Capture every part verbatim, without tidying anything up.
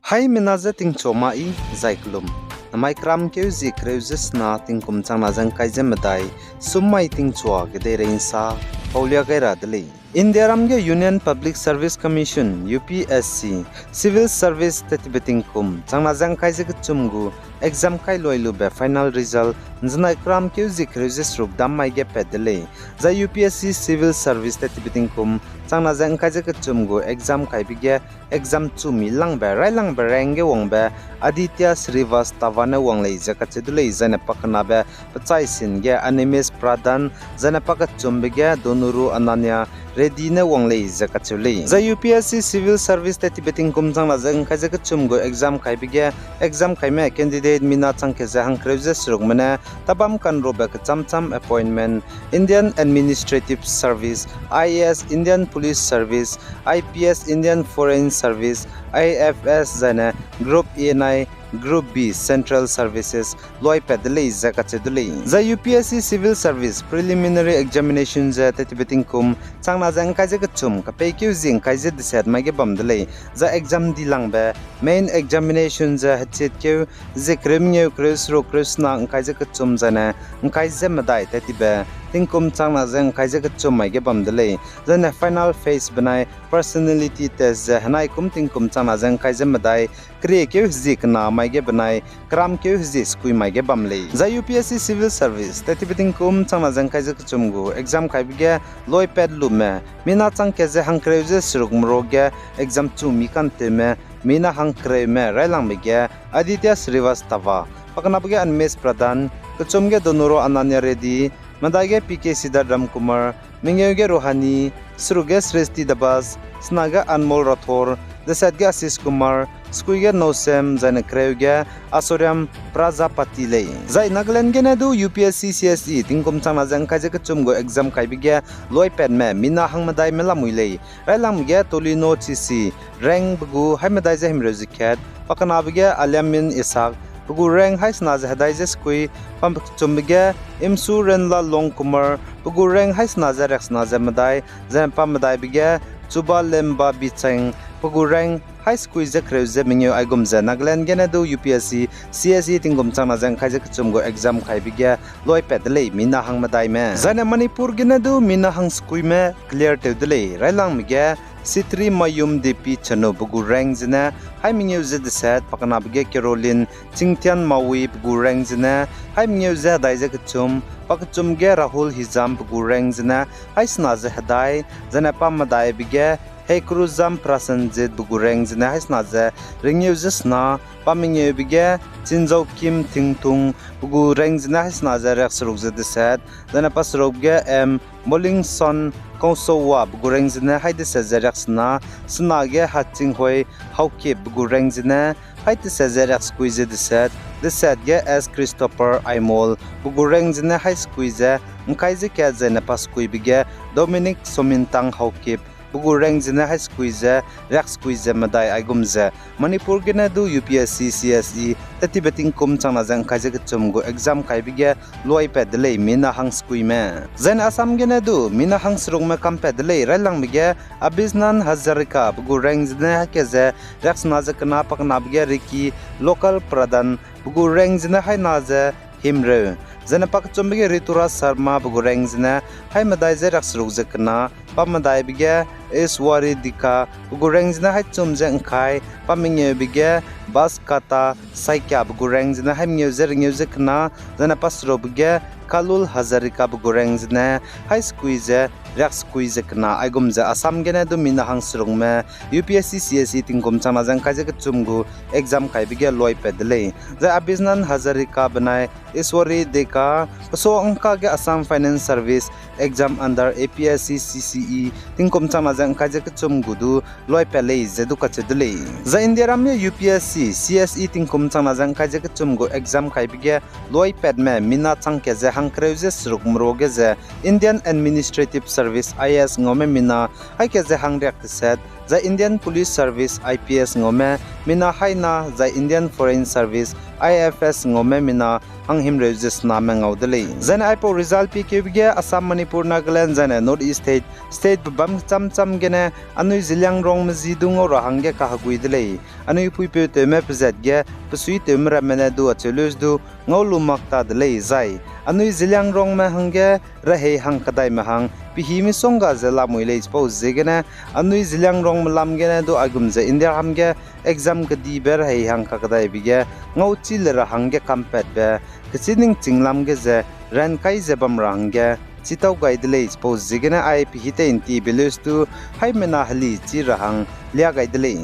Haimena je tingchua mai zai kelum. Namai keramkeu zie kereu ze sena tingkum changna ze ngkai ze medai, sum mai tingchua kedeirei nsa paulia gai ra de lei. Indiaram ge Union Public Service Commission, U P S C, Civil Service tettibe tingkum changna ze ngkai ze kechum gu exam kai luai lube final result nzenai keramkeu zie kereu ze seruk dam mai ge pat de lei. Zai U P S C Civil Service tettibe tingkum changna ze ngkai ze kechum gu exam kaibe ge exam chumi langbe railangbe rank ge wangbe Aditya Srivastava ne wang lei ze kacheu de lei, zaine pakenabe pechaisin ge Animesh Pradhan, zaine pakechumbe ge Donuru Ananya Reddy ne wang lei ze kacheu lei. Zai U P S C Civil Service tettibe tingkum changna ze ngkai ze kechum gu exam kaibe ge exam kaime candidate mina chang ke ze hangkereu ze serukme ne tabam kanrobe kecham cham appointment, Indian Administrative Service, I A S, Indian Police Service, I P S, Indian Foreign Service, I F S, zaine Group A nai Group B Central Services luai pat de lei ze kacheu de lei. Zai U P S C Civil Service Preliminary Examination ze tettibe tingkum changna ze ngkai ze kechum kapeikeu zie ngkai ze deset mai ge bam de lei. Zai exam dilangbe main examination ze hechitkeu zie kereu mengeu kereu seruk kereu sena ngkai ze kechum zaine ngkai ze medai tettibe tingkum changna ze ngkai ze kechum mai ge bam de lei. Zaine final phase benai personality test ze henai kum tingkum changna ze ngkai ze medai, keriekeu hezie kena mai ge benai keramkeu hezie sekui mai ge bam lei. Zai U P S C Civil Service tettibe tingkum changna ze ngkai ze kechum gu exam kaibe ge luai pat lume mina chang ke ze hangkereu ze serukme ruage exam chumi kanteume mina hangkereume railangbe ge Aditya Srivastava, pakenabe ge Animesh Pradhan, kechum ge Donuru Ananya Reddy, medai ge P K Siddharth Ramkumar, mengeu ge Rouhani, seruk ge Srishti Dabas, sena ge Anmol Rathore, deset ge Ashish Kumar, sekui ge Nousem, zaine kereu ge Asoryam Prajapati lei. Zai Nagaland gene du U P S C C S E tingkum changna ze ngkai ze kechum gu exam kaibe ge luai patme mina hangmedaime lamui lei. Railangbe ge Tolino Chisi, rank pe gu haimedai ze himreu ze kat, pakenabe ge Aliamin Isak, pe gu rank haisena ze hedai ze sekui, pakechumbe ge Imsu Renla Longkumar, pe gu rank haisena ze riaksena ze medai, zaine pamedaibe ge Chuba Lemba Bicheng, pe gu rank hai sekui ze kereu ze mengeu aigum ze Nagaland gene du U P S C C S E tingkum changna ze ngkai ze kechum gu exam kaibe ge luai pat de lei mina hangmedaime. Zaine Manipur gene du mina hangsekuime clear tew de lei. Railangbe ge Sitri Mayum Depi Chanu pe gu rank zene hai mengeu ze deset, pakenabe ge Caroline Chingtian Mawi pe gu rank zene hai mengeu ze hedai ze kechum, pakechum ge Rahul Hijam pe gu rank zene haisena ze hedai, zaine pamedaibe ge Heikruzam Prasenjit pe gu rank zene haisena ze ringeu ze sena, pamengeube ge Chinzaukim Tingtung pe gu rank zene haisena ze riakseruk ze deset, zaine paseruk ge M Molingson Kongsowa pe gu rank zene hai deset ze riaksena, sena ge Hachinghoi Haokip pe gu rank zene hai deset ze riaksekui ze deset, deset ge S Christopher Aimol pe gu rank zene hai sekui ze ngkai ze kat, zaine pasekuibe ge Dominic Somintang Haokip pe gu rank zene hai sekui ze riaksekui ze medai aigum ze Manipur gene du U P S C C S E tettibe tingkum changna ze ngkai ze kechum gu exam kaibe ge luai pat de lei mina hangsekuime. Zaine Assam gene du mina hangserukme kam pat de lei. Railangbe ge Abhisnan Hazarika pe gu rank zene haike ze riaksena ze kena, pakenabe ge Ricky Lokal Pradhan pe gu rank zene haina ze himreu, zaine pakechumbe ge Rituraj Sharma pe gu rank zene haimedai ze riakseruk ze kena, pamedaibe ge Ishwari Dika pe gu rank zene haichum ze ngkai, pamengeube ge Baskata Saikia pe gu rank zene hai mengeu ze ringeu ze kena, zaine paserukbe ge Kalul Hazarika pe gu rank zene hai sekui ze riaksekui ze kena aigum ze Assam gene du mina hangserukme U P S C C S E tingkum changna ze ngkai ze kechum gu exam kaibe ge luai pat de lei. Zai Abhisnan Hazarika benai Ishwari Deka, peso ngka ge Assam Finance Service Exam under A P S C C C E tingkum changna ze ngkai ze kechum gu du luai pat lei ze du kacheu de lei. Zai Indiaram ge U P S C C S E tingkum changna ze ngkai ze kechum gu exam kaibe ge luai patme mina chang ke ze hangkereu ze serukme ruage ze Indian Administrative Service I A S ngaume mina haike ze hangriak deset, zai Indian Police Service I P S ngaume mina haina, zai Indian Foreign Service I F S ngaume mina hanghimreu ze sename ngau de lei. Zaine aipau result piekeube ge Assam, Manipur, Nagaland zaine North East State, state pebâm cham cham gene anui Zeliangrongme zi du ngau ra hangge kahegui de lei. Anui puipeu tewme pezat ge, pesuitewme ramme ne du acheu leus du ngau lu mak ta de lei zai. Anui Zeliangrongme hangge rehei hang kedaime hang, pehî misongga ze lamui lei chipau ziegene, anui Zeliangrongme lam gene du aigum ze India ham ge exam kedibe rehei hang kakedaibe ge, ngau chi le ra hangge kampatbe, kechî ningching lam ge ze, ran kai ze bam ra hangge, chitau gai de lei chipau ziegene ai pehî tei ntibe leus du, haimena heli chi ra hang, lia gai de lei.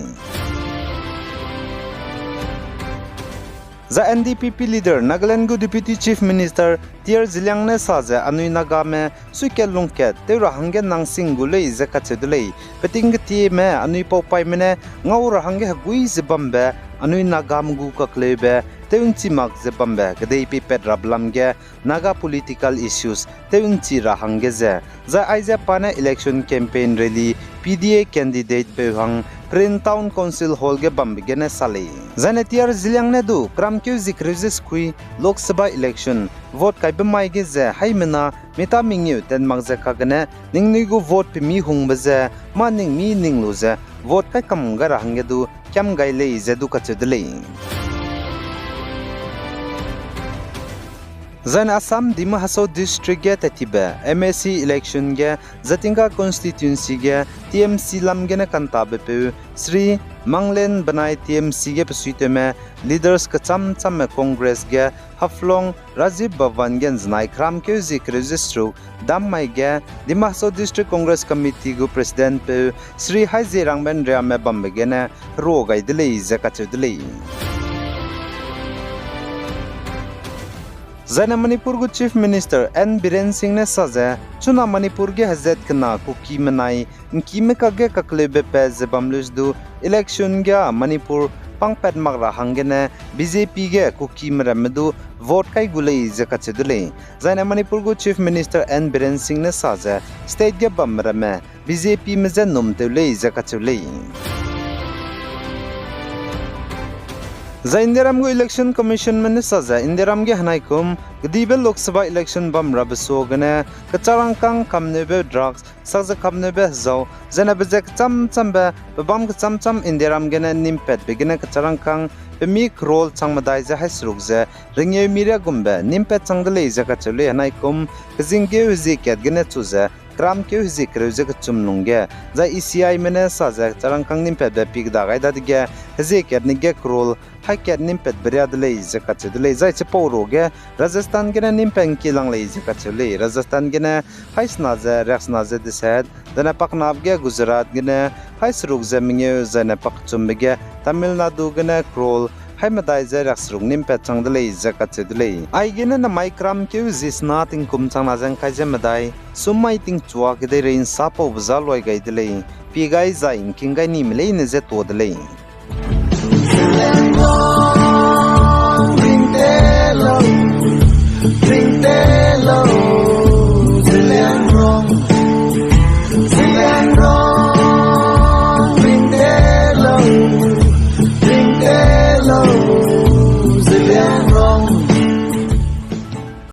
Zai N D P P leader, Nagaland gu Deputy Chief Minister T R Zeliang ne sa ze anui Nagame suikat lungkat tew ra hangge nangsing gu lei ze kacheu de lei. Peting ketieme anui paupaime ne ngau ra hangge hegui ze bambe, anui Nagame gu kakleube tew nchi mak ze bambe kedei peipat rabe lam ge Naga political issues tew nchi ra hangge ze, zai aize pa ne election campaign rally P D A candidate peu hang Peren Town Council Hall ge bambe gene sa lei. Zaine T R Zeliang ne du keramkeu zie kereu ze sekui Lok Sabha election vote kaibe mai ge ze haimena mita mengeu tat mak ze kagene ningnui gu vote pemi hungbe ze mâ ning mi ning lu ze vote kai kam gai ra hangge du kiam gai lei ze du kacheu de lei. Zaine Assam Dima Hasao District ge tattibe M A C election ge Jatinga constituency ge T M C lam gene kantabepeu Shri Manglen benai T M C ge pesuitewme leaders kecham chamme Congress ge Haflong Rajiv Bhavan ge nzenai keramkeu zie kereu ze seruk dam mai ge Dima Hasao District Congress Committee gu president peu Shri Haizerangbe Nriame bambe gene herua gai de lei ze kacheu de lei. Zaine Manipur gu Chief Minister N Biren Singh ne sa ze, chuna Manipur ge hezat kena Kuki menai, nkime kakge kakleube pat ze bam leus du, election ge Manipur pangpat mak ra hanggene B J P ge Kukime ramme du vote kai gu lei ze kacheu de lei. Zaine Manipur gu Chief Minister N Biren Singh ne sa ze, state ge bamme ramme B J P me je num tew lei ze kacheu lei. Zai Indiaram gu Election Commission me ne sa ze, Indiaram ge henaikum kedibe Lok Sabha election bam rabe suagene, kecharangkâng kamneube drugs, sak ze kamneube hezau, zaine be ze kecham chambe, pebâm kecham cham Indiaram gene nimpatbe gene kecharangkâng pemi crore chang medai ze hai seruk ze, rengeu mi riagumbe nimpat chang de lei ze kacheu lei. Henaikum kezingkeu hezie kat gene chu ze, keramkeu hezie kereu ze kechum lungge, zai E C I me ne sa ze kecharangkâng nimpatbe pie keda gai dadege, hezie kat ne ge crore hai kat nimpatbe ria de lei ze kacheu de lei. Zai chipau ruage Rajasthan gene nimpat ngkie lang lei ze kacheu lei. Rajasthan gene hai sena ze riaksena ze deset, zaine paknap ge Gujarat gene hai seruk ze mengeu, zaine pakechumbe ge Tamil Nadu gene crore hai medai ze riakseruk nimpat chang de lei ze kacheu de lei. Aigene namai keramkeu hezie sena tingkum changna ze ngkai ze medai, summai tingchua kedeirei nsapaube za luai gai de lei, pie gai zai ngking gai nime leine je tuâ de lei. Ringtelo, ringtelo, Zeliangrong.